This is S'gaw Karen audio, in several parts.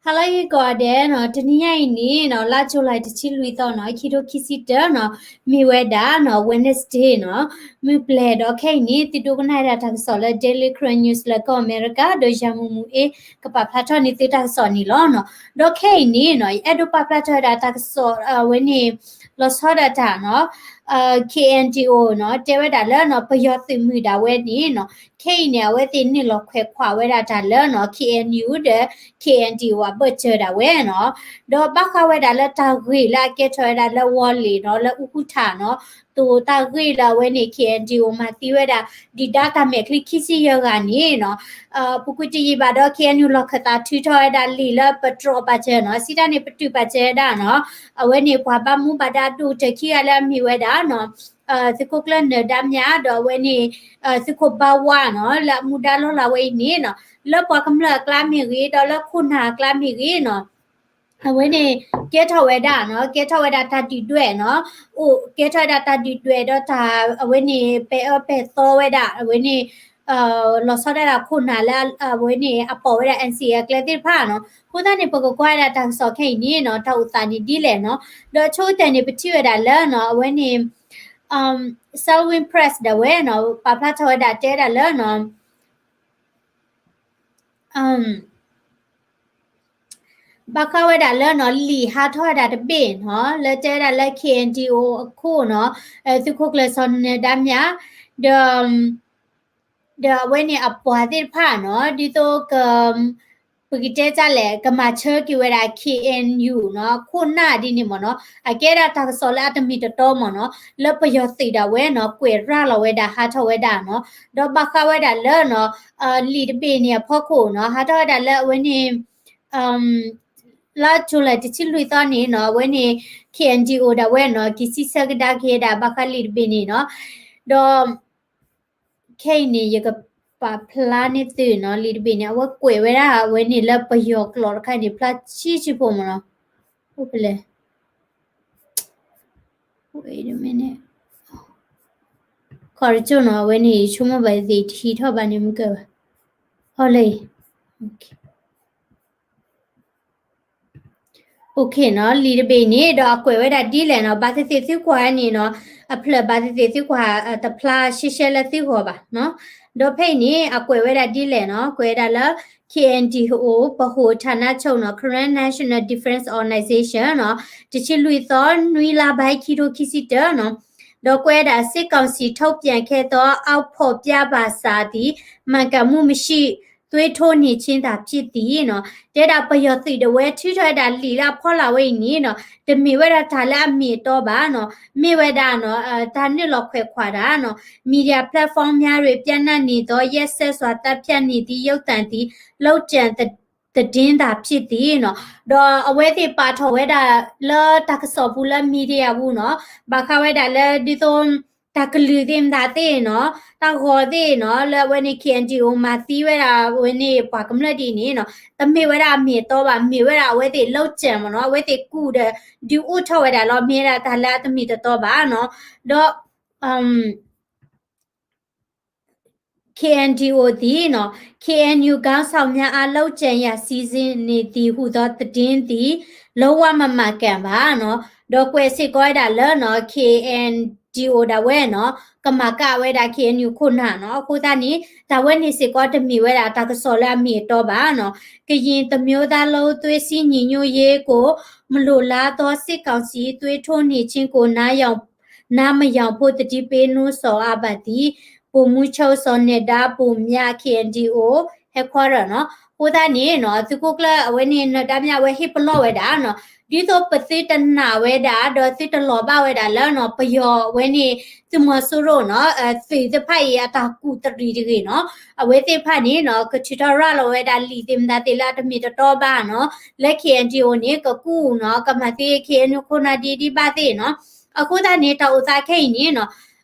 ဟါလၢအဂ့ၤကိးဂၤဒဲးနီၤ, တနံၤညါအံၤန့ၣ်နီၤ, လါ July တဆံလွံၢ်သီနီၤ, ခံထိခံဆံတၢနီၤ, မ့ၢ်ဝဲဒၣ်နီၤ Wednesday နီၤ, မုၢ်ပျဲၤဒီးခဲအံၤန့ၣ် သုဒိကနၣ်ဝဲဒၣ်တၢ်ကစီၣ်လၢ Daily Karen News လၢကီၢ်အမဲရကၤ ဒီးယၤမူးမူးအ့ ကပာ်ဖျါထီၣ်န့ၢ်သုတၢ်ကစီၣ်န့ၣ်လီၤနီၤ. ဒီးခဲအံၤန့ၣ်နီၤ, ယအဲၣ်ဒိးပာ်ဖျါထီၣ်ဝဲဒၣ်တၢ်ကစီၣ်အဝဲန့ၣ် လီၤဆီဒၣ်တၢ်နီၤ, KNDO နီၤ, တဲဝဲဒၣ်လၢနီၤ ပယီၤသုးမုၢ်ဒၣ်ဝဲန့ၣ်နီၤ, ခဲအံၤန့ၣ် အဝဲသ့ၣ်နုာ်လီၤခွဲးခွါဝဲဒၣ်တၢ်လၢနီၤ KNU ဒီး KNDO အဘၢၣ်စၢၤဒၣ်ဝဲနီၤ. ဒီးဘၣ်ဃးဝဲဒၣ်လၢတၢ်ဂ့ၢ်လၢအကဲထီၣ်ဝဲဒၣ်လၢဝီၤလ့ၤနီၤ, လၢအူဃုထၣ်နီၤ, တိၤတၢ်ဂ့ၢ်လၢအဝဲန့ၣ် KNDO မၤသံဝဲဒၣ် ဒုၣ်ဒါတၢ်မဲာ်ချံခံဆံယဲၢ်ဂၤန့ၣ်နီၤ, ပူၤကွံာ်တယံာ်ဘၣ်ဒီး KNU လီၢ်ခၢၣ်သးထုးထီၣ်ဝဲဒၣ်လံာ်လၢပတြီပာ်စၢၤနီၤ, စံးတၢ်န့ၣ် ပတုာ်ပာ်စၢၤဝဲဒၣ်နီၤ, အဝဲန့ၣ်ပှၤဘၣ်မူဘၣ်ဒါဒိၣ်ကတၢၢ်ခံဂၤလၢအမ့ၢ်ဝဲဒၣ်နီၤ, သုးခိၣ်ကျၢၢ်နၢၤဒါမြဒီးအဝဲန့ၣ် သုးခိၣ်ဘါဝါနီၤ, လၢအမူဒါလီၤလးဝဲအံၤန့ၣ်နီၤ, လၢပှၤကမျၢၢ်အကျါမ့ၢ်ဂ့ၤ ဒီးလၢခိၣ်နၢ်အကျါမ့ၢ်ဂ့ၤနီၤ, အဝဲန့ၣ် ကဲထီၣ်ဝဲဒၣ်နီၤ, ကဲထီၣ်ဝဲဒၣ်တၢ်ဒုၣ်ဒွဲၣ်နီၤ, အိၣ်ကဲထီၣ်ဝဲဒၣ်တၢ်ဒုၣ်ဒွဲၣ်ဒီးတၢ် အဝဲန့ၣ် ပဲာ်အၢပဲာ်သီဝဲဒၣ် အဝဲန့ၣ် လီၤဆီဒၣ်တၢ်ခိၣ်နၢ်လၢအဝဲန့ၣ် အပိာ်ဝဲဒၣ် NCA အကျဲသ့ၣ်တဖၣ်နီၤ. အဃိသတးန့ၣ် ပကကွၢ်ဝဲဒၣ်တၢ်ကစီၣ်ခဲအံၤန့ၣ်နီၤ, တၢ်အိၣ်သးန့ၣ်ဒ်လဲၣ်နီၤ. ဒီးအဆိကတၢၢ်န့ၣ် ပထံၣ်ဝဲဒၣ်လၢနီၤ, အဝဲန့ၣ် Salween Press ဒၣ်ဝဲနီၤ, ပာ်ဖျါထီၣ်ဝဲဒၣ်တဲဒၣ်လၢနီၤ ဘၣ်ဃးဝဲဒၣ်လၢနီၤ လံာ်ဟးထီၣ်ဝဲဒၣ်တဘ့ၣ်နီၤ, လၢတဲဝဲဒၣ်လၢ KNDO အခိၣ်နီၤ, သုးခိၣ်ကျၢၢ်စီၤနၢၤဒါမြ, ဒီး ဒီးအဝဲန့ၣ်အပှၤသ့ၣ်တဖၣ်နီၤ, ဒ်သိးက ပကတဲတၢ်လဲၣ်, ကမၤဆၢက့ၤဝဲဒၣ် KNU နီၤ, ခိၣ်နၢ်ဒ်န့ၣ်မ့ၢ်နီၤ, အကဲဒၣ်တၢ်ကစီၣ်လၢအတမ့ၢ်တတီမ့ၢ်နီၤ, လၢပယီၤသုးဒၣ်ဝဲနီၤ, ကွဲးရၤလီၤဝဲဒၣ်ဟးထီၣ်ဝဲဒၣ်နီၤ. ဒီးဘၣ်ဃးဝဲဒၣ်လၢနီၤ, လံာ်တဘ့ၣ်န့ၣ်အဖီခိၣ်နီၤ, ဟးထီၣ်ဝဲဒၣ်လၢအဝဲန့ၣ် လါ July တဆံလွံၢ်သီန့ၣ်နီၤ, အဝဲန့ၣ် KNDO ဒၣ်ဝဲနီၤ, က့ၤစံးဆၢကဒါက့ၤဝဲဒၣ်ဘၣ်ဃးလံာ်တဘ့ၣ်န့ၣ်နီၤ. ဒီး ခဲအံၤန့ၣ် ယကပာ်ဖျါန့ၢ်သုနီၤ, လံာ်တဘ့ၣ်န့ၣ် အဝဲကွဲးဝဲဒၣ် အဝဲန့ၣ်လၢပယီၤကျိာ်တခါန့ၣ် ဖျါဆံးဆံးဖိမ့ၢ်နီၤ, အိၣ်ဖဲလဲၣ်, ဝဲန့ၣ် ခီတကၠိၢ်နီၤ, အဝဲန့ၣ် ယဆိကမိၣ်ဘၣ်သ့ၣ်တဟံးထီၣ်ဘၣ်န့ၣ် မုၢ်ကၢဘၣ်, အီၤလဲၣ် OK နီၤ, လံာ်တဘ့ၣ်န့ၣ် ဒီးအကွဲးဝဲဒၣ်ဒ်လဲၣ်နီၤ, ဘၣ်သ့ၣ်သ့ၣ်သုကွၢ်န့ၣ်နီၤ, အဖျၢၣ်ဘၣ်သ့ၣ်သ့ၣ်သုကွၢ် တဖျါရှဲရှဲလၢသုဂီၢ်ဘၣ်နီၤ. ဒီးဖဲအံၤန့ၣ် အကွဲးဝဲဒၣ်ဒ်လဲၣ်နီၤ, ကွဲးဝဲဒၣ်လၢ KNDO ဗဟိုဌာနချုပ်နီၤ, Karen National Defense Organization နီၤ, တဆံလွံၢ်သီ နွံလါပိုင်း ခံထိခံဆံတၢနီၤ, ဒီးကွဲးဝဲဒၣ် စစ်ကောင်စီထုတ်ပြန်ခဲ့သော အောက်ဖော်ပြပါစာသည် မှန်ကန်မှုမရှိ သွေးထိုးနေခြင်းသာဖြစ်သည်နီၤ. တဲဒၣ်ပယီၤသုးဒၣ်ဝဲထုးထီၣ်ဝဲဒၣ်လံာ်လၢအဖီလာ်ဝဲအံၤန့ၣ်နီၤ, တမ့ၢ်ဝဲဒၣ်တၢ်လၢအမ့ၢ်အတီဘၣ်နီၤ, မ့ၢ်ဝဲဒၣ်နီၤ, တၢ်နုာ်လီၤခွဲးခွါတၢ်နီၤ, media platform များတွင် ပျံ့နှံ့နေသော ရက်စက်စွာသတ်ဖြတ်နေသည့် ရုပ်သံသည် လုပ်ကြံသတင်းသာဖြစ်သည်နီၤ. ဒီးအဝဲသ့ၣ်ပာ်ထီၣ်ဝဲဒၣ်လၢတၢ်ကစီၣ်ပူၤလၢ media ပူၤနီၤ, ဘၣ်ဃးဝဲဒၣ်လၢဒ်သိး တၢ်ကလုၢ်သ့ၣ်မတၤသ့ၣ်နီၤ, တၢ်ဂီၤသ့ၣ်နီၤ, လၢအဝဲန့ၣ် KNDO မၤသံဝဲဒၣ်အဝဲန့ၣ်ပှၤကမျၢၢ်ဒ်အံၤန့ၣ်နီၤ, တမ့ၢ်ဝဲဒၣ်အမ့ၢ်အတီဘၣ်, မ့ၢ်ဝဲဒၣ်အဝဲသ့ၣ်လုပ်ကြံမ့ၢ်နီၤ, အဝဲသ့ၣ်ကူၣ်ဒီး ဒုးအိၣ်ထီၣ်ဝဲဒၣ်လီၤ, မ့ၢ်ဝဲဒၣ်တၢ်လၢအတမ့ၢ်တတီဘၣ်နီၤ. ဒီး KNDO သည်နီၤ, KNU ခေါင်းဆောင်များအား လုပ်ကြံရာ စီစဉ်နေသည်ဟူသော သတင်းသည် လုံးဝမမှန်ကန်ပါနီၤ. ဒီးကွဲးစ့ၢ်ကီးဝဲဒၣ်လၢနီၤ, KNDO ဒၣ်ဝဲနီၤ, ကမၤကၣ်ဝဲဒၣ် KNU ခိၣ်နၢ်နီၤ. အဃိသတးန့ၣ် တၢ်ဝဲန့ၣ်စ့ၢ်ကီးတမ့ၢ်ဝဲဒၣ်တၢ်ကစီၣ်လၢအမ့ၢ်အတီဘၣ်နီၤ. ကရင်တမျိုးသားလုံး သွေးစည်းညီညွတ်ရေးကို မလိုလားသော စစ်ကောင်စီ သွေးထိုးနေခြင်းကို နားယောင် နားမယောင်ဖို့ သတိပေး နှိုးဆော်အပ်ပါသည်. ဗိုလ်မှူးချုပ် စော်နၢၤဒါ ဗိုလ်မြ KNDO headquarter နီၤ. အဃိသတးန့ၣ်နီၤ, သုးခိၣ်ကျၢၢ်အဝဲန့ၣ် နၢၤဒါမြ အဝဲဟ့ၣ်ပလီၢ်ဝဲဒၣ်နီၤ, ဒ်သိးပသုတနာ်ဝဲဒၣ် ဒီးသုတလီၤဘၣ်ဝဲဒၣ်လၢနီၤ, ပယီၤအဝဲန့ၣ် သုးမီၤစိရိၤနီၤ, သုးသ့ၣ်တဖၣ်အံၤအတၢ်ကူၣ်တရံးတဂ့ၤနီၤ. အဝဲသ့ၣ်တဖၣ်န့ၣ်နီၤ, ကထုးထီၣ်ရၤလီၤဝဲဒၣ်လံာ်သ့ၣ်မတၤသ့ၣ်လၢအတမ့ၢ်တတီဘၣ်နီၤ, လၢ KNDO န့ၣ် ကကူၣ်နီၤ, ကမၤသ့ KNU ခိၣ်နၢ်ဒ်ဒ်ဘၣ်သ့ၣ်နီၤ. အဃိသတးန့ၣ် တၢ်အိၣ်သးခဲအံၤန့ၣ်နီၤ,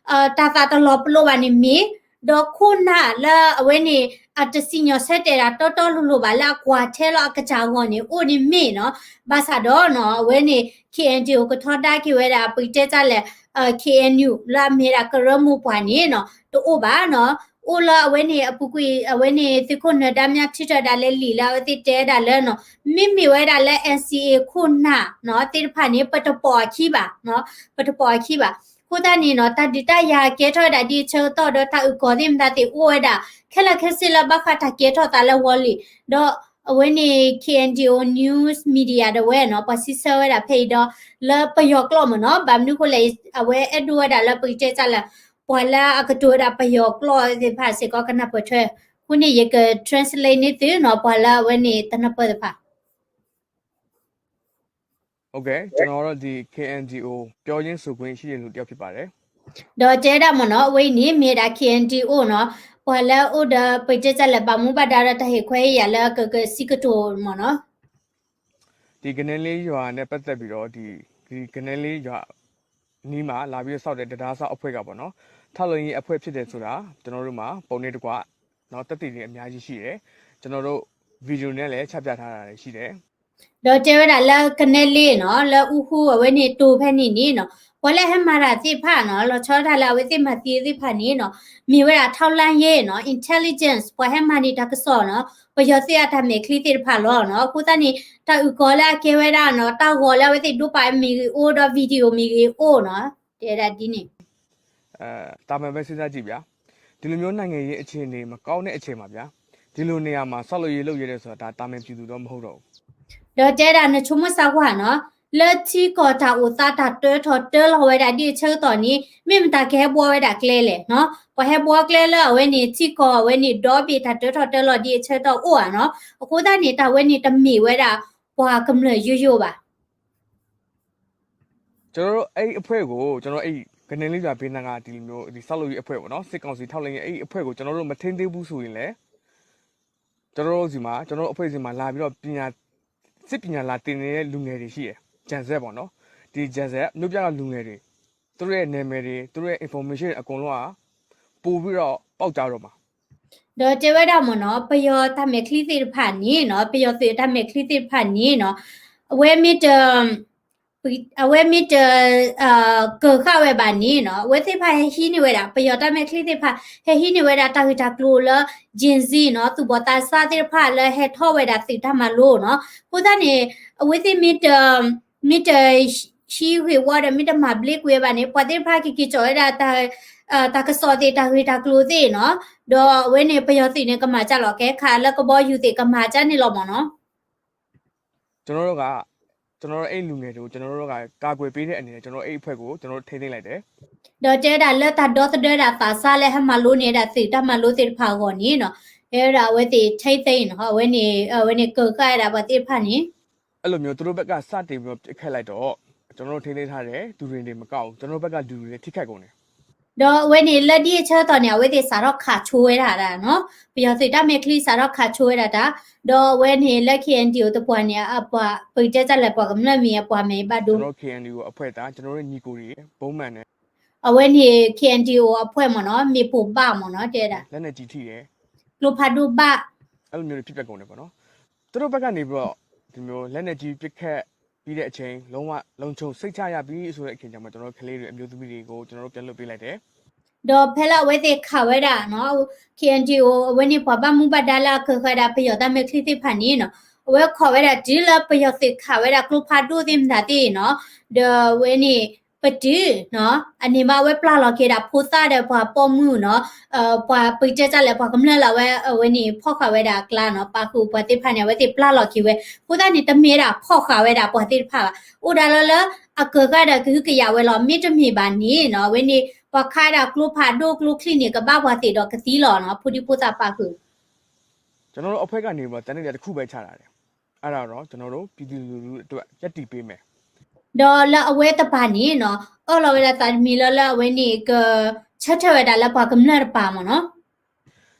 တၢ်သးတလီၤပလိာ်ဘၣ်န့ၣ်မ့ၢ်, ဒီးခိၣ်နၢ်လၢအဝဲန့ၣ် အတစံၣ်ညီၣ်ဆၢတဲာ်တၢ်တီတီလိၤလိၤဘၣ်လၢအကွၢ်ထဲလီၤအကစၢ်အဂီၢ်န့ၣ် အိၣ်န့ၣ်မ့ၢ်နီၤ. ဘၣ်ဆၣ်ဒီးနီၤ, အဝဲန့ၣ် KNDO ကထီဒါက့ၤဝဲဒၣ် ပကတဲတၢ်လဲၣ်, KNU လၢအမ့ၢ်ဒၣ်ကရၢမိၢ်ပှၢ်န့ၣ်နီၤ, တအိၣ်ဘၣ်နီၤ. အိၣ်လၢအဝဲန့ၣ်အပူၤကွံာ် အဝဲန့ၣ်သုးခိၣ်နၢၤဒါ မၠၣ်ထံထၢၣ်ဒၣ်လဲာ်လံာ်လၢအဝဲသ့ၣ်တဲဒၣ်လၢနီၤ မ့မ့ၢ်ဝဲဒၣ်လၢ NCA ခိၣ်နၢ်နီၤ သ့ၣ်တဖၣ်န့ၣ် ပတပိာ်အခံဘၣ်, ပတပိာ်အခံဘၣ်. အဃိသတးန့ၣ်နီၤ တၢ်ဒုးတၢ်ယၤကဲထီၣ်ဝဲဒၣ်ဒ်အဆၢကတီၢ်ဒီး တၢ်အုၣ်ကီၤသ့ၣ်မတၤသ့ၣ်အိၣ်ဝဲဒၣ် ခဲလၢာ်ခဲဆ့လၢဘၣ်ဃးတၢ်ကဲထီၣ်သးလၢဝီၤလံၤ ဒီးအဝဲန့ၣ် KNDO News Media ဒၣ်ဝဲနီၤ ပှၤစံးဆၢဝဲဒၣ်ဖဲအံၤဒီး လၢပယီၤကျိာ်မ့ၢ်နီၤ ဘၣ်မနုၤအဃိလဲၣ် အဝဲအဲၣ်ဒိးဝဲဒၣ်လၢပကတဲတၢ်လၢ ပှၤလၢအကတိၤဝဲဒၣ်ပယီၤကျိာ်သ့ၣ်တဖၣ်စ့ၢ်ကီးကနၢ်ပၢၢ်ထွဲ, အဃိန့ၣ် ယက translate န့ၢ်သုနီၤ ပှၤလၢအဝဲန့ၣ်တနၢ်ပၢၢ်သ့ၣ်တဖၣ် OK, ကျွန်တော်တို့ဒီ KNDO ပြောရေးဆိုခွင့်ရှိတဲ့လူတစ်ယောက်ဖြစ်ပါတယ်. ဒီးတဲဒၣ်မ့ၢ်နီၤ အဝဲအံၤန့ၣ် မ့ၢ်ဒၣ် KNDO နီၤ ပှၤလၢအအိၣ်ဒီး ပတဲတၢ်လၢဘၣ်မူဘၣ်ဒါဒီးတၢ်ဟ့ၣ်ခွဲးဟ့ၣ်ယာ်လၢကကစံးကတိၤမ့ၢ်နီၤ ဒီကနဲလ့ယွၤန့ၣ်ပတ်သက်ပြီးတော့ဒီကနဲလ့ယွၤနီမးလာပြီးတော့စောင့်တဲ့တံတားစောင့်အဖွဲ့ကပေါ့နော် ထောက်လှမ်းရေးအဖွဲ့ဖြစ်တယ်ဆိုတာကျွန်တော်တို့မှာပုံနှိပ်တစ်ကွနော်သက်သေတွေအများကြီးရှိတယ်ကျွန်တော်တို့ဗီဒီယိုနဲ့လည်းချပြထားတာရှိတယ် ဒီးတဲဝဲဒၣ်လၢကနဲလ့နီၤ လၢအူဟူအဝဲန့ၣ်တိၤဖဲန့ၣ်န့ၣ်နီၤ ပှၤလၢဟဲမၤတၢ်သ့ၣ်တဖၣ်နီၤ လီၤဆီဒၣ်တၢ်လၢအဝဲသ့ၣ်မၤသံသ့ၣ်တဖၣ်န့ၣ်နီၤ မ့ၢ်ဝဲဒၣ် ထောက်လှမ်းရေးနီၤ intelligence ပှၤဟဲမၤန့ၢ်တၢ်ကစီၣ်နီၤ ပယီၤသုးအတၢ်မဲာ်ချံသ့ၣ်တဖၣ်လီၤနီၤ အဃိသတးန့ၣ် တၢ်အုၣ်ကီၤလၢအကဲဝဲဒၣ်နီၤ တၢ်ဂီၤလၢအဝဲသ့ၣ်ဒိပာ်မ့ၢ်ဂ့ၤအိၣ်ဒီး ဗီဒီယို မ့ၢ်ဂ့ၤအိၣ်နီၤ တဲဒၣ်ဒ်န့ၣ် တာမန်ပဲစဉ်းစားကြည့်ဗျာ။ ဒီလိုမျိုးနိုင်ငံရေးအခြေအနေမကောင်းတဲ့အချိန်မှာဗျာ။ ဒီလိုနေရာမှာဆောက်လုပ်ရေးလုပ်ရဲတယ်ဆိုတာဒါတာမန်ပြည်သူတော့မဟုတ်တော့ဘူး ဒီးတဲဒၣ်နဆိကမိၣ်စၢ်ကွၢ်နီၤ လၢထံကီၢ်တၢ်အိၣ်သးတၢ်တၢထီၣ်တၢလီၤဝဲဒၣ်ဒ်အဆၢကတီၢ်န့ၣ် မ့ၢ်မတၤကဟဲဘှီဝဲဒၣ်ကျဲလဲၣ်နီၤ ပှၤဟဲဘှီကျဲလၢအဝဲန့ၣ် ထံကီၢ်အဝဲန့ၣ်ဒီဘ့ၣ်တၢ်တၢထီၣ်တၢလီၤဒ်အဆၢကတီၢ်အိၣ်ဧါနီၤ အဃိသတးန့ၣ် တၢ်ဝဲန့ၣ်တမ့ၢ်ဝဲဒၣ် ပှၤကမျၢၢ်ယိယိဘၣ် ကျွန်တော်တို့အဲ့အဖွဲ့ကိုကျွန်တော်အဲ့ကနဲလေးပြပေးနာကဒီလိုမျိုးဒီဆောက်လုပ်ရေးအဖွဲ့ပေါ့နော်စစ်ကောင်စီထောက်လှမ်းရေးအဲ့အဖွဲ့ကိုကျွန်တော်တို့မထိန်းသိမ်းဘူးဆိုရင်လည်းကျွန်တော်တို့စီမှာကျွန်တော်တို့အဖွဲ့စီမှာလာပြီးတော့ပညာစစ်ပညာလာသင်နေတဲ့လူငယ်တွေရှိတယ်ကျန်ဆက်ပေါ့နော်ဒီကျန်ဆက်မြို့ပြကလူငယ်တွေသူတို့ရဲ့နာမည်တွေသူတို့ရဲ့ information အကုန်လုံးကပို့ပြီးတော့ပေါက်ကြားတော့မှာ ဒီးတဲဝဲဒၣ်မ့ၢ်နီၤ ပယီၤတၢ်မဲာ်ချံသ့ၣ်တဖၣ်န့ၣ်နီၤ ပယီၤသုးတၢ်မဲာ်ချံသ့ၣ်တဖၣ်န့ၣ်နီၤ အဝဲမ့ၢ်တ အဝဲမ့ၢ်တ ကၢၤဃာ်ဝဲဘၣ်န့ၣ်နီၤ အဝဲသ့ၣ်တဖၣ်ဟဲဟံးန့ၢ်ဝဲဒၣ် ပယီၤတၢ်မဲာ်ချံသ့ၣ်တဖၣ် ဟဲဟံးန့ၢ်ဝဲဒၣ်တၢ်ဂ့ၢ်တၢ်ကျိၤလၢ Gen Z နီၤ သူၣ်ဘီၣ်သးစၢ်သ့ၣ်တဖၣ်လၢဟဲထီၣ်ဝဲဒၣ်သုးတၢ်မၤလိနီၤ အဃိသတးန့ၣ် အဝဲသ့ၣ်မ့ၢ်တ မ့ၢ်တ ဟံးဂ့ၢ်ဝီဒီး မ့ၢ်တမၤဘျ့ကွံာ်ဝဲဘၣ်န့ၣ် ပှၤသ့ၣ်တဖၣ်ကက့ၤကၠီၣ်ဝဲဒၣ် တၢ်ကစီၣ်သ့ၣ် တၢ်ဂ့ၢ်တၢ်ကျိၤသ့ၣ်နီၤ ဒီးအဝဲန့ၣ် ပယီၤသုးန့ၣ် ကမၤကၢ်လီၤ ကဲခးလၢကဘီယူၤသ့ၣ် ကမၤကၢ်န့ၣ်လီၤမ့ၢ်နီၤ ကျွန်တော်တို့ကကျွန်တော်တို့အဲ့လူငယ်တွေကိုကျွန်တော်တို့ကကာကွယ်ပေးတဲ့အနေနဲ့ကျွန်တော်အဲ့အဖွဲ့ကိုကျွန်တော်တို့ထိန်းသိမ်းလိုက်တယ် ဒီးတဲဒၣ်လၢတၢ်ဒီသဒၢဒၣ်သးစၢ်လၢဟဲမၤလိန့ၢ်ဒၣ် သုးတၢ်မၤလိသ့ၣ်တဖၣ်အဂီၢ်န့ၣ်နီၤ တဲဝဲဒၣ်အဝဲသ့ၣ် ထိန်းသိမ်း နီၤ အဝဲန့ၣ် အဝဲန့ၣ် ကၢၤဃာ်ဝဲဒၣ်ပှၤသ့ၣ်တဖၣ်န့ၣ် အဲ့လိုမျိုးသူတို့ဘက်ကစတင်ပြီးတော့ပစ်ခတ်လိုက်တော့ကျွန်တော်တို့ထိန်းသိမ်းထားတဲ့သူတွေတင်မကဘူးကျွန်တော်တို့ဖမ်းထားတဲ့သူတွေတင်မကဘူး ဒီးအဝဲန့ၣ်လၢဒ်အဆၢကတီၢ်န့ၣ် အဝဲသ့ၣ်စးထီၣ်ခးဆိဝဲဒၣ်တၢ်နီၤ ပယီၤသုးတၢ်မဲာ်ချံစးထီၣ်ခးဆိဝဲဒၣ်တၢ် ဒီးအဝဲန့ၣ်လၢ KNDO သပှၢ်န့ၣ် အပှၤ ပကတဲတၢ်လဲၣ် ပှၤကမျၢၢ်မ့ၢ်အပှၤမ့ၢ်ဘၣ်ဒိ KNDO အဖွဲ့သားကျွန်တော်တို့ညီကိုတွေပုံမှန်နဲ့ အဝဲန့ၣ် KNDO အဖွဲ့မ့ၢ်နီၤ မ့ၢ်ပိာ်ဘၣ်မ့ၢ်နီၤ တဲဒၣ် လက်နက်ကြီးထိတယ် ကျိဖးဒိၣ်ဘၣ် အဲ့လိုမျိုးတွေဖြစ်ပျက်ကုန်တယ်ပေါ့နော်သူတို့ဘက်ကနေပြီးတော့ဒီမျိုးလက်နက်ကြီးပစ်ခတ်ပြီးတဲ့အချိန်လုံးဝလုံခြုံစိတ်ချရပြီဆိုတဲ့အချိန်ကျမှကျွန်တော်တို့ကလေးတွေအမျိုးသမီးတွေကိုကျွန်တော်တို့ပြန်လွှတ်ပေးလိုက်တယ် ဒီးဖဲလၢအဝဲသ့ၣ်ခးဝဲဒၣ်နီၤ KNDO အဝဲန့ၣ်ပှၤဘၣ်မူဘၣ်ဒါလၢအကၢၤဃာ်ဒၣ်ပယီၤတၢ်မဲာ်ချံသ့ၣ်တဖၣ်န့ၣ်နီၤ အဝဲခိးဝဲဒၣ်တုၤလၢပယီၤသုးခးဝဲဒၣ်ကျိဖးဒိၣ်သ့ၣ်မတၤသ့ၣ်နီၤ ဒီးအဝဲန့ၣ် ပတုာ်နီၤ အန့ၣ်ဘၣ်အဝဲပျၢ်လီၤက့ၤဒၣ်ဖိသၣ်ဒီးပှၤပိာ်မုၣ်နီၤ ပှၤပကတဲတၢ်လဲၣ် ပှၤကမျၢၢ်လၢအဝဲ အဝဲန့ၣ်ဖီၣ်ဃာ်ဝဲဒၣ်အကျါနီၤ ပာ်ဃုာ်ပှၤသ့ၣ်တဖၣ်န့ၣ် အဝဲသ့ၣ်ပျၢ်လီၤက့ၤဝဲ အဃိသတးန့ၣ် တမ့ၢ်ဒၣ်ဖီၣ်ဃာ်ဝဲဒၣ်ပှၤသ့ၣ်တဖၣ်ဘၣ် အိၣ်ဒၣ်လၢလၢ အကၢၤဃာ်ဒီးကဟုကယာ်ဝဲလီၤ မ့တမ့ၢ်ဘၣ်န့ၣ်နီၤ အဝဲန့ၣ် ပှၤခးဒၣ်ကျိဖးဒိၣ်ကျိချံန့ၣ် ကဘၣ်ပှၤသ့ၣ်ဒီးကသံလီၤနီၤ ဖိဒံဖိသၣ်ပာ်ဃုာ် ကျွန်တော်တို့အဖွဲ့ကနေပြီးတော့တနံ့တည်းတစ်ခုပဲချတာတယ်အဲ့ဒါတော့ကျွန်တော်တို့ထိန်းသိမ်းလိုက်တယ် ဒီးလၢအဝဲတပၤန့ၣ်နီၤ အၢၣ်လီၤဝဲဒၣ်သးတမံၤလၢလၢအဝဲန့ၣ်က ဆၢထၢၣ်ဝဲဒၣ်လၢပှၤကမျၢၢ်တပၤမ့ၢ်နီၤ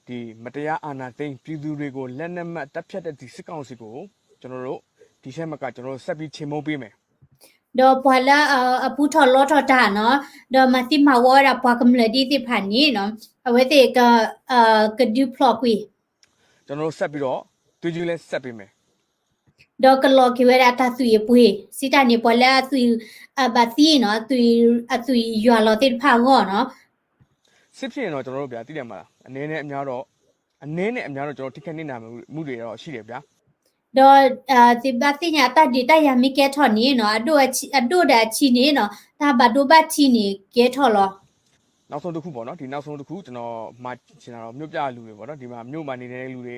ဒီးမတရားအာဏာသိမ်းပြည်သူတွေကိုလက်နက်မှတ်တပ်ဖြတ်တဲ့ဒီစစ်ကောင်စီကိုကျွန်တော်တို့ဒီထက်မကကျွန်တော်တို့ဆက်ပြီးချေမှုန်းပေးမယ် ဒီးပှၤလၢအပူထီၣ်လီထီၣ်တၢ်နီၤ ဒီးမၤသံမၤဝီဝဲဒၣ်ပှၤကမျၢၢ်ဒ်သ့ၣ်တဖၣ်န့ၣ်နီၤ အဝဲသ့ၣ်က ကဒုးဖျိးကွံာ် ကျွန်တော်တို့ဆက်ပြီးတော့သွေးကြိုးလည်းဆက်ပေးမယ် ဒီးကလီၤက့ၤဝဲဒၣ်တၢ်သွံၣ်အပှ့ၤ စံးတၢ်န့ၣ် ပှၤလၢအသွံၣ် အဘၣ်သံနီၤ အသွံၣ်ယွၤလီၤသ့ၣ်တဖၣ်အဂီၢ်နီၤ စစ်ဖြစ်ရင်တော့ကျွန်တော်တို့ဗျာသိတယ်မလား အနည်းနဲ့အများတော့ အနည်းနဲ့အများတော့ ကျွန်တော်ထိခိုက်နစ်နာမှုတွေတော့ရှိတယ်ဗျာ ဒီးသုဘၣ်သ့ၣ်ညါအတၢ်ဒုးတၢ်ယၤမ့ၢ်ကဲထီၣ်န့ၣ်နီၤ အဒိၣ်ဒီးအဆံးန့ၣ်နီၤ တၢ်ဘၣ်ဒိဘၣ်ထံးန့ၣ်ကဲထီၣ်လီၤ နောက်ဆုံးတစ်ခုပေါ့နော်ဒီနောက်ဆုံးတစ်ခုကျွန်တော်မှာချင်တာတော့မြို့ပြလူတွေပေါ့နော်ဒီမှာမြို့မှာနေနေတဲ့လူတွေ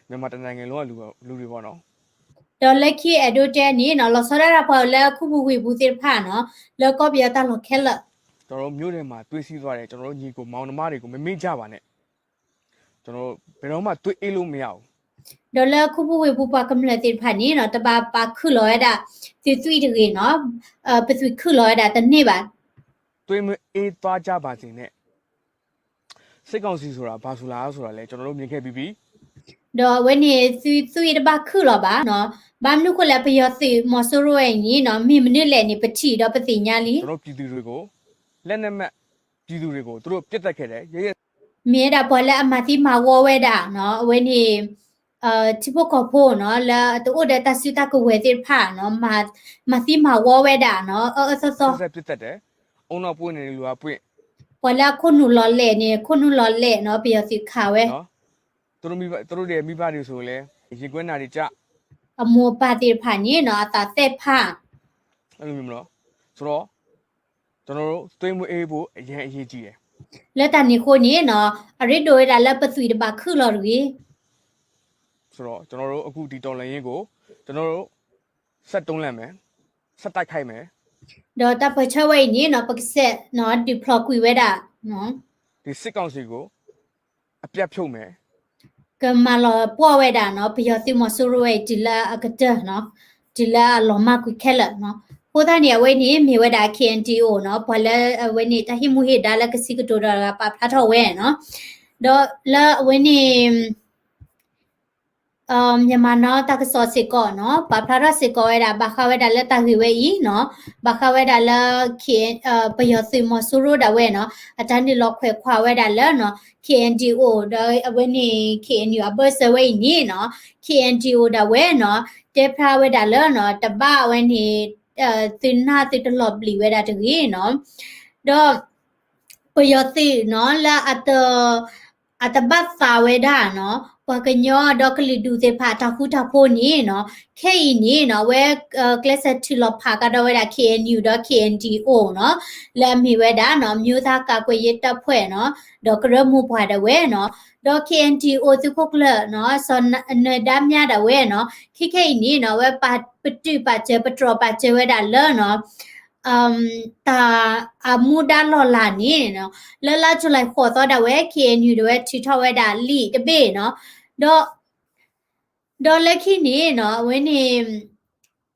မြန်မာတနိုင်ငံလုံးကလူတွေပေါ့နော် ဒီးလၢခံအဲၣ်ဒိးတဲန့ၣ်နီၤ လီၤဆီဒၣ်တၢ်ပှၤလၢခူပူၤဝ့ၢ်ပူၤသ့ၣ်တဖၣ်နီၤ လၢကီၢ်ပယီၤတၢ်လီၢ်ခဲလၢာ် ကျွန်တော်တို့မြို့ထဲမှာသွေးစည်းသွားတယ်ကျွန်တော်တို့ညီကိုမောင်နှမတွေကိုမမေ့ကြပါနဲ့ ကျွန်တော်တို့ဘယ်တော့မှသွေးအေးလို့မရဘူး ဒီးလၢခူပူၤဝ့ၢ်ပူၤပှၤကမျၢၢ်သ့ၣ်တဖၣ်န့ၣ်နီၤ တဘၣ်ပာ်ခုၣ်လီၤဝဲဒၣ် သုသွံၣ်တဂ့ၤနီၤ ပသွံၣ်ခုၣ်လီၤဝဲဒၣ်တန့ၢ်ဘၣ် သွေးမအေးသွားကြပါစေနဲ့ စစ်ကောင်စီဆိုတာဘာဆိုတာဆိုတာလဲကျွန်တော်တို့မြင်ခဲ့ပြီးပြီ ဒီးအဝဲန့ၣ် သုသွံၣ်တဘၣ်ခုၣ်လီၤဘၣ်နီၤ ဘၣ်မနုၤဃိလဲၣ် ပယီၤသုးမီၤစိရိၤဝဲအံၤန့ၣ်နီၤ မ့ၢ်မနုၤလဲၣ်န့ၣ် ပထံၣ်ဒီးပသ့ၣ်ညါလံ ကျွန်တော်တို့ပြည်သူတွေကိုလက်နက်မဲ့ပြည်သူတွေကိုသူတို့ပစ်သတ်ခဲ့တယ်ရဲရဲ မ့ၢ်ဝဲဒၣ်ပှၤလၢအမၤသံမၤဝီဝဲဒၣ်နီၤ အဝဲန့ၣ် ထံဖိကီၢ်ဖိနီၤ လၢတအိၣ်ဒီးတၢ်စုတၢ်ကဝဲၤသ့ၣ်တဖၣ်နီၤ မၤသံမၤဝီဝဲဒၣ်နီၤ အၢအၢသီသီ သူတို့လည်းပစ်သတ်တယ်။ အုံနောက်ပွင့်နေလူဟာပွင့် ပှၤလၢအခိၣ်နူာ်လီၤလဲၣ်န့ၣ် ခိၣ်နူာ်လီၤလဲၣ်နီၤ ပယီၤသုးခးဝဲ သူတို့မိဘသူတို့ရဲ့မိဘတွေဆိုရင်လည်းရင်ခွဲနာတွေကျ အမိၢ်အပၢ်သ့ၣ်တဖၣ်န့ၣ်နီၤ အသးသ့ၣ်ဖး အဲ့လိုမျိုးမလို့ဆိုတော့ကျွန်တော်တို့သွေးမွေးအေးဖို့အရမ်းအရေးကြီးတယ် လၢတၢ်န့ၣ်အဃိန့ၣ်နီၤ အရ့ဒိၣ်ဝဲဒၣ်လၢပသွံၣ်တဘၣ်ခုၣ်လီၤတဂ့ၤ ဆိုတော့ကျွန်တော်တို့အခုဒီတော်လှန်ရေးကိုကျွန်တော်တို့ဆက်တွန်းလှန်မယ်ဆက်တိုက်ခိုက်မယ် ဒီးတၢ်ပၢၢ်ဆၢဝဲအံၤန့ၣ်နီၤ ပကစဲးနီၤ ဒုးဖျိးကွံာ်ဝဲဒၣ် ဒီစစ်ကောင်စီကိုအပြတ်ဖြုတ်မယ် ကမၤလီၤပှီၢ်ဝဲဒၣ်နီၤ ပယီၤသုးမီၤစိရိၤဝဲအံၤ တုၤလၢအကတၢၢ်နီၤ တုၤလၢအလီၤမၢ်ကွံာ်ခဲလၢာ်နီၤ အဃိသတးန့ၣ် အဝဲန့ၣ်မ့ၢ်ဝဲဒၣ် K N D O နီၤ ပှၤလၢအဝဲန့ၣ် တၢ်ဟ့ၣ်မူဟ့ၣ်ဒါလၢကဆံးကတိၤဒီးပာ်ဖျါထီၣ်ဝဲနီၤ ဒီးလၢအဝဲန့ၣ် Myanmar Now တၢ်ကစီၣ်စ့ၢ်ကီးနီၤ ပာ်ဖျါထီၣ်စ့ၢ်ကီးဝဲဒၣ် ဘၣ်ဃးဝဲဒၣ်လၢတၢ်ဂ့ၢ်ဝဲအံၤနီၤ ဘၣ်ဃးဝဲဒၣ်လၢ ပယီၤသုးမီၤစိရိၤဒၣ်ဝဲနီၤ အတၢ်နုာ်လီၤခွဲးခွါဝဲဒၣ်လၢနီၤ K N D O ဒီးအဝဲန့ၣ် K N U အဘၢၣ်စၢၤဝဲအံၤန့ၣ်နီၤ K N D O ဒၣ်ဝဲနီၤ တဲဖျါဝဲဒၣ်လၢနီၤ တဘၣ်အဝဲန့ၣ် သုနၢ်သုတလီၤဘျံးဝဲဒၣ်တဂ့ၤနီၤ ဒီး ပယီၤသုးနီၤ လၢအတ အတဘၣ်သးဝဲဒၣ်နီၤ ပှၤကညီဒီးကလုာ်ဒူၣ်သ့ၣ်တဖၣ်အတၢ်ဃူတၢ်ဖိးန့ၣ်နီၤ ခဲအံၤန့ၣ်နီၤ အဝဲ ကျဲးစၢးထုးလီၤဖးကဒီးဝဲဒၣ် K N U ဒီး K N D O နီၤ လၢအမ့ၢ်ဝဲဒၣ်နီၤ မျိုးသားကာကွယ်ရေးတပ်ဖွဲ့နီၤ ဒီးကရၢမိၢ်ပှၢ်ဒၣ်ဝဲနီၤ ဒီး K N D O သုးခိၣ်ကျၢၢ်နီၤ စီၤနၢၤဒါမြဒၣ်ဝဲနီၤ ခဲခဲအံၤန့ၣ်နီၤ အဝဲပာ်ပတုာ်ပာ်စၢၤ ပတြီၤပာ်စၢၤဝဲဒၣ်လၢနီၤ တၢ်အမူဒါလီၢ်လၤန့ၣ်နီၤ လၢလါ July ဃိးသီဒၣ်ဝဲ K N U ဒၣ်ဝဲထုးထီၣ်ဝဲဒၣ်လံာ်တဘ့ၣ်နီၤ ဒီး ဒီးလၢခံန့ၣ်နီၤ အဝဲန့ၣ်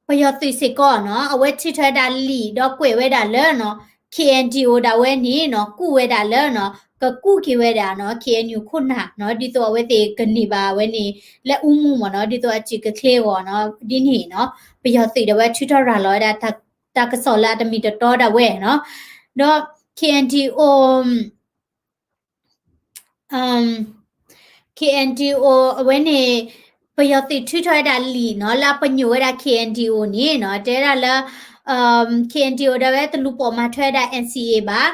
ပယီၤသုးစ့ၢ်ကီးနီၤ အဝဲထုးထီၣ်ဝဲဒၣ်လံာ် ဒီးကွဲးဝဲဒၣ်လၢနီၤ K N D O ဒၣ်ဝဲန့ၣ်နီၤ ကူၣ်ဝဲဒၣ်လၢနီၤ ကကူၣ်က့ၤဝဲဒၣ်နီၤ K N U ခိၣ်နၢ်နီၤ ဒ်သိးအဝဲသ့ၣ်ကန့ၢ်ဘၣ်ဝဲန့ၣ် လၢအူမူမ့ၢ်နီၤ ဒ်သိးအစူၢ်က့ၤချ့အဂီၢ်နီၤ ဒ်န့ၣ်နီၤ ပယီၤသုးဒၣ်ဝဲထုးထီၣ်ရၤလီၤဝဲဒၣ် တၢ်ကစီၣ်လၢအတမံၤတတီဒၣ်ဝဲနီၤ ဒီး K N D O K N D O အဝဲန့ၣ် ပယီၤသုးထုးထီၣ်ဝဲဒၣ်လံာ်နီၤ လၢအပညိၣ်ဝဲဒၣ် K N D O န့ၣ်နီၤ တဲဝဲဒၣ်လၢ K N D O ဒၣ်ဝဲတလူၤပိာ်မၤထွဲဝဲဒၣ် N C A ဘၣ်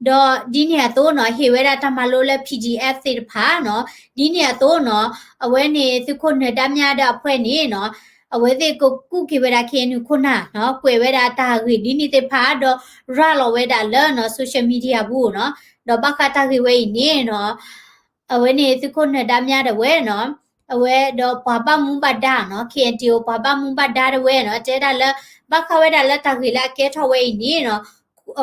ဒီးဒ်န့ၣ်အသိးနီၤ ဟ့ၣ်ဝဲဒၣ်တၢ်မၤလိလၢ P D F သ့ၣ်တဖၣ်နီၤ ဒ်န့ၣ်အသိးနီၤ အဝဲန့ၣ်သုးခိၣ်နၢၤဒါမြဒီးအဖှဲၣ်န့ၣ် အဝဲသ့ၣ်ကကူၣ်က့ၤဝဲဒၣ် K N U ခိၣ်နၢ်နီၤ ကွဲးဝဲဒၣ်တၢ်ဂ့ၢ်ဒ်န့ၣ်သ့ၣ်တဖၣ် ဒီးရၤလီၤဝဲဒၣ်လၢနီၤ social media ပူၤနီၤ ဒီးဘၣ်ဃးတၢ်ဂ့ၢ်ဝဲအံၤန့ၣ်နီၤ အဝဲန့ၣ်သုးခိၣ်နၢၤဒါမြဒၣ်ဝဲနီၤ အဝဲဒီးပှၤဘၣ်မူဘၣ်ဒါနီၤ K N D O ပှၤဘၣ်မူဘၣ်ဒါဒၣ်ဝဲနီၤ တဲဒၣ်လၢ ဘၣ်ဃးဝဲဒၣ်လၢတၢ်ဂ့ၢ်လၢအကဲထီၣ်ဝဲအံၤန့ၣ်နီၤ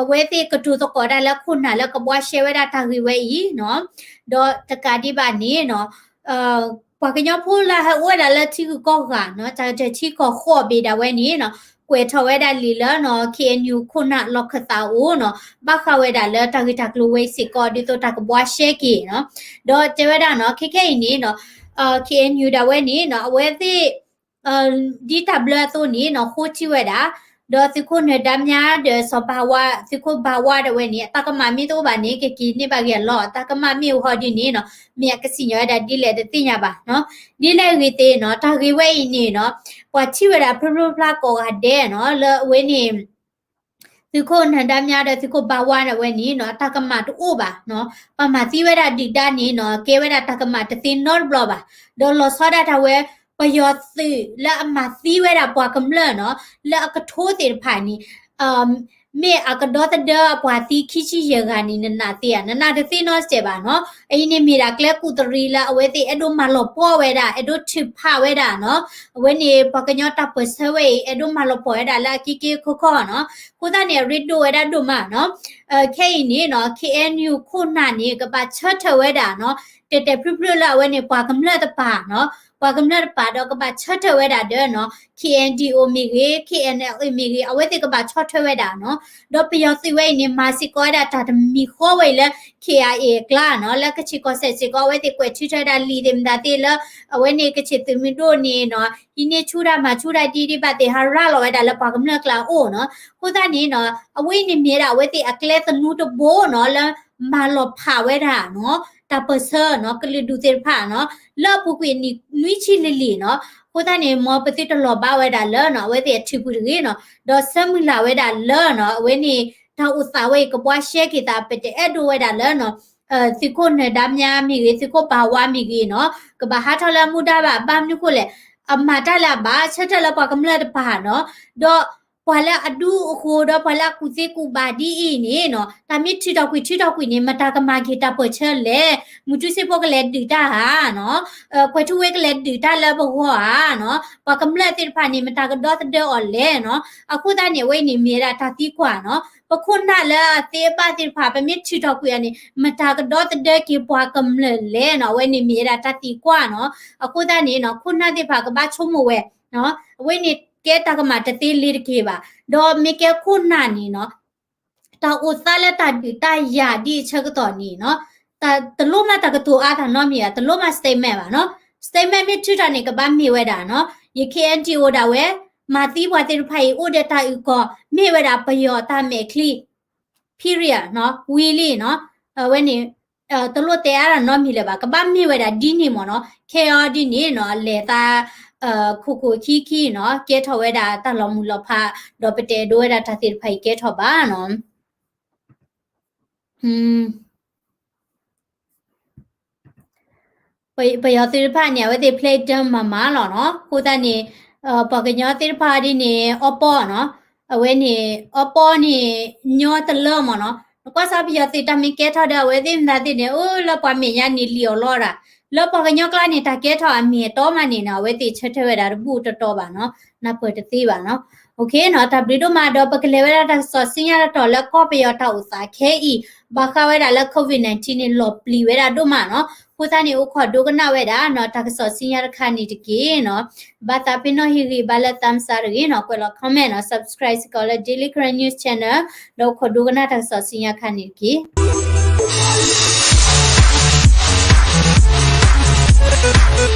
အဝဲသ့ၣ်ကတိၤသကိးတၢ်လၢခိၣ်နၢ်လၢကဘှါရှဲဝဲဒၣ်တၢ်ဂ့ၢ်ဝဲအံၤနီၤ ဒီးတကးဒံးဘၣ်န့ၣ်နီၤ ပှၤကညီဖိလၢဟဲအိၣ်ဝဲဒၣ်လၢထံဂုၤကီၢ်ဂၤနီၤ တၢ်တထံကီၢ်ဃိးဘ့ၣ်ဒၣ်ဝဲန့ၣ်နီၤ ကွဲးထီၣ်ဝဲဒၣ်လံာ်လၢနီၤ K N U ခိၣ်နၢ်လီၢ်ခၢၣ်သးအိၣ်နီၤ ဘၣ်ဃးဝဲဒၣ်လၢတၢ်ဂ့ၢ်တၢ်ကျိၤဝဲအံၤစ့ၢ်ကီး ဒ်သိးတၢ်ကဘှါရှဲက့ၤနီၤ ဒီးတဲဝဲဒၣ်နီၤ ခဲခဲအံၤန့ၣ်နီၤ K N U ဒၣ်ဝဲန့ၣ်နီၤ အဝဲသ့ၣ် ဒ်တၢ်ဘျၢအသိးန့ၣ်နီၤ ဃိထံဝဲဒၣ် ဒီးသုးခိၣ်နၢၤဒါမြဒီးစီၤဘါဝါ သုးခိၣ်ဘါဝါဒၣ်ဝဲန့ၣ် အတၢ်ကမၣ်မ့ၢ်တအိၣ်ဘၣ်န့ၣ် ကက့ၤန့ၢ်ဘၣ်က့ၤအလီၢ် တၢ်ကမၣ်မ့ၢ်အိၣ်ဟီဒ်န့ၣ်နီၤ မ့ၢ်အကစံၣ်ညီၣ်ဝဲဒၣ်ဒ်လဲၣ်တသ့ၣ်ညါဘၣ်နီၤ ဒ်လဲၣ်ဂ့ၤသ့ၣ်နီၤ တၢ်ဂ့ၢ်ဝဲအံၤန့ၣ်နီၤ ပှၤထံၣ်ဝဲဒၣ်ဖျိဖျိဖျါဖျါကိးဂၤဒဲးနီၤ လၢအဝဲန့ၣ် သုးခိၣ်နၢၤဒါမြဒီးသုးခိၣ်ဘၣ်ဝါဝဲန့ၣ်နီၤ တၢ်ကမၣ်တအိၣ်ဘၣ်နီၤ. ပှၤမၤသံဝဲဒၣ်ဒုၣ်ဒါန့ၣ်နီၤ ကဲဝဲဒၣ်တၢ်ကမၣ်တသ့နီတဘျီဘၣ်. ဒီးလီၤဆီဒၣ်တၢ်ဝဲ ပယီၤသုးလၢအမၤသံဝဲဒၣ်ပှၤကမျၢၢ်နီၤ လၢအကထိသ့ၣ်တဖၣ်န့ၣ် မ့ၢ်အကဒီသဒၢအပှၤသံခံဆံယဲၢ်ဂၤန့ၣ် နနာ်သ့ဧါ. နနာ်တသ့နီတစဲးဘၣ်နီၤ. အအံၤန့ၣ်မ့ၢ်ဒၣ်ကျဲကူၣ်တရံးလၢအဝဲသ့ၣ်အဲၣ်ဒိးမၤလီၤပှီၢ်ဝဲဒၣ် အဲၣ်ဒိးထုးဖးဝဲဒၣ်နီၤ. အဝဲန့ၣ်ပှၤကညီတၢ်ပၢၢ်ဆၢဝဲအံၤ အဲၣ်ဒိးမၤလီၤပှီၢ်ဝဲဒၣ်လၢအက့က့ခီခီနီၤ. အဃိသတးန့ၣ် အရ့ဒိၣ်ဝဲဒၣ်ဒိၣ်မးနီၤ. ခဲအံၤန့ၣ်နီၤ ခ့ၣ်အဲၣ်ယူၣ် ခိၣ်နၢ်န့ၣ် ကဘၣ်ဆၢထၢၣ်ဝဲဒၣ်နီၤ တဲာ်တဲာ်ဖျုးဖျုးလၢအဝဲန့ၣ် ပှၤကမျၢၢ်တပၤနီၤ ပှၤကမျၢၢ်တပၤဒီးကဘၣ်ဆၢထၢၣ်ဝဲဒၣ်ဒီးနီၤ ခ့ၣ်အဲၣ်ယူၣ် မ့ၢ်ဂ့ၤ ခ့ၣ်အဲၣ်ယူၣ် မ့ၢ်ဂ့ၤ အဝဲသ့ၣ်ကဘၣ်ဆီၣ်ထွဲဝဲဒၣ်နီၤ. ဒီးပယီၤသုးဝဲအံၤန့ၣ် မၤစ့ၢ်ကီးဝဲဒၣ်တၢ်တမံၤဃီဝဲအံၤလၢ ခ့ၣ်အဲၣ်ယူၣ် အကျါနီၤ လၢကချ့ၣ်ကီၢ်စဲၣ်စ့ၢ်ကီး အဝဲသ့ၣ်ကွဲးထုးထွဲဒၣ်လံာ်သ့ၣ်မတၤသ့ၣ်လၢ အဝဲန့ၣ်ကချ့ၣ်သုးမုၢ်ဒိၣ်န့ၣ်နီၤ ဟံးန့ၢ်ဆူၣ်တၢ်မၤဆူၣ်တၢ်ဒ်ဒ်ဘၣ်သ့ၣ် ဟးရၤလီၤဝဲဒၣ်လၢပှၤကမျၢၢ်ကျါအအိၣ်နီၤ. အဃိသတးန့ၣ်နီၤ အဝဲအံၤန့ၣ်မ့ၢ်ဝဲဒၣ်အဝဲသ့ၣ်အကျဲသနူတဘိနီၤ လၢမၤလီၤဖးဝဲဒၣ်နီၤ တၢ်ပၢၢ်ဆၢနီၤ ကလုာ်ဒူၣ်သ့ၣ်တဖၣ်နီၤ လၢအပူၤကွံာ်နံၣ်နွံဆံလံၤလံၤနီၤ. အဃိသတးန့ၣ် မ်ပသုတလီၤဘၣ်ဝဲဒၣ်လၢနီၤ အဝဲသ့ၣ်အထုးပူၤတဂ့ၤနီၤ ဒီးဆၢမုၢ်လၢ်ဝဲဒၣ်လၢနီၤ အဝဲန့ၣ် တၢ်အိၣ်သးဝဲအံၤ ကဘှါရှဲက့ၤသး ပတအဲၣ်ဒိးဝဲဒၣ်လၢနီၤ သုးခိၣ်နၢၤဒါမြမ့ၢ်ဂ့ၤ သုးခိၣ်ဘၣ်ဝါမ့ၢ်ဂ့ၤနီၤ ကဘၣ်ဟးထီၣ်လၢအမူဒါဘၣ် ဘၣ်မနုၤဃိလဲၣ် အမၤတၢ်လၢအဘၣ် ဆၢထၢၣ်လၢပှၤကမျၢၢ်တပၤနီၤ ဒီးပှၤလၢအဒူအဃိဒီးပှၤလၢအကူၣ်သ့ကူၣ်ဘၣ်ဒ်အံၤန့ၣ်နီၤ တၢ်မ့ၢ်ထုးထီၣ်ကွံာ်ထုးထီၣ်ကွံာ်န့ၣ် မတၤကမၤက့ၤတၢ်ပၢၢ်ဆၢလဲၣ်. မုၢ်ထူစ့ဖိကလဲၤဒုးတၢ်ဧါနီၤ ကွဲၤထူဝ့ကလဲၤဒုးတၢ်လၢပဂီၢ်ဧါ ပှၤကမျၢၢ်သ့ၣ်တဖၣ်န့ၣ် မတၤကဒီသဒၢအီၤလဲၣ်နီၤ. အဃိသတးန့ၣ် အဝဲအံၤန့ၣ်မ့ၢ်ဝဲဒၣ်တၢ်သံကွၢ်နီၤ ပခိၣ်နၢ်လၢအသ့အဘၣ်သ့ၣ်တဖၣ် ပမ့ၢ်ထုးထီၣ်ကွံာ်အီၤန့ၣ် မတၤကဒီသဒၢက့ၤပှၤကမျၢၢ်လဲၣ်နီၤ အဝဲန့ၣ်မ့ၢ်ဝဲဒၣ်တၢ်သံကွၢ်နီၤ. အဃိသတးန့ၣ်နီၤ ခိၣ်နၢ်သ့ၣ်တဖၣ်ကဘၣ်ဆိကမိၣ်ဝဲ အဝဲန့ၣ်ကဲတၢ်ကမၣ်တသ့လ့ၤတက့ၤဘၣ်. ဒီးမ့ၢ်ကဲခိၣ်နၢ်န့ၣ်နီၤ တၢ်အိၣ်သးလၢတၢ်ဒုးတၢ်ယၤဒ်အဆၢကတီၢ်န့ၣ်နီၤ တလိၣ်မးတၢ်ကတိၤအါတၢ်နီတမံၤဘၣ် တလိၣ်မး statement ဘၣ်နီၤ. statement မ့ၢ်ထုးထီၣ်န့ၣ် ကဘၣ်မ့ၢ်ဝဲဒၣ်နီၤ ယ ခ့ၣ်အဲၣ်ယူၣ် ဒၣ်ဝဲ မၤသံပှၤသ့ၣ်တဖၣ်အံၤ အိၣ်ဒီးတၢ်အုၣ်ကီၤ မ့ၢ်ဝဲဒၣ်ပယီၤတၢ်မဲာ်ချံ period နီၤ ဝံၤလံနီၤ. အဝဲန့ၣ် တလိၣ်တဲအါတၢ်နီတမံၤလၢၤဘၣ် ကဘၣ်မ့ၢ်ဝဲဒၣ်ဒ်န့ၣ်မ့ၢ်နီၤ. ခဲအံၤဒ်န့ၣ်နီၤ အလဲၤသး ခိၣ်ခိၣ်ခံခံနီၤ ကဲထီၣ်ဝဲဒၣ်တၢ်လီၤမုၢ်လီၤဖး ဒီးပတအဲၣ်ဒိးဝဲဒၣ်တၢ်သ့ၣ်တဖၣ်အံၤကဲထီၣ်ဘၣ်နီၤ. ပယီၤသုးတဖၣ်န့ၣ် အဝဲသ့ၣ် play dumb မးမးလီၤနီၤ. အဃိသတးန့ၣ် ပှၤကညီသ့ၣ်တဖၣ်ဒ်န့ၣ် အီပီနီၤ အဝဲန့ၣ် အီပီန့ၣ် ညီတလၢမ့ၢ်နီၤ. နကွၢ်စ့ၢ်ပယီၤသုးတၢ်မ့ၢ်ကဲထီၣ်ဒီး အဝဲသ့ၣ်မတၤသ့ၣ်န့ၣ် အိၣ်လၢပှၤမဲာ်ညါန့ၣ်လံၣ်အီၤလီၤဒၣ်. လၢပှၤကညီကျါန့ၣ် တၢ်ကဲထီၣ်အမ့ၢ်အတီမးန့ၣ်နီၤ အဝဲသ့ၣ်ဆၢထၢၣ်ဝဲဒၣ်တဘူၣ်တတီဘၣ်နီၤ. နၢ်ပၢၢ်တသ့ဘၣ်နီၤ. တၢ်ဘျုးဒိၣ်မးဒီး ပကလဲၤဝဲဒၣ်တၢ်ကစီၣ်ဆူညါတတီၤလၢကီၢ်ပယီၤတၢ်အိၣ်သးခဲအံၤ ဘၣ်ဃးဝဲဒၣ်လၢ COVID nineteen န့ၣ် လီၤပျံၤဝဲဒၣ်ဒိၣ်မးနီၤ. အဃိသတးန့ၣ် အိၣ်ခိးဒိကနၣ်ဝဲဒၣ်နီၤ တၢ်ကစီၣ်ဆူညါတခါန့ၣ်တက့ၢ်နီၤ. ဘၣ်သးပ့ၤနီၣ်ဟ့ၣ်ဂံၢ်ဘါလၢ thumbs up တဂ့ၤနီၤ, ကွဲးလီၤ comment နီၤ, subscribe စ့ၢ်ကီးလၢ Daily Karen News Channel ဒီးအိၣ်ခိးဒိကနၣ်တၢ်ကစီၣ်ဆူညါတခါန့ၣ်တက့ၢ်.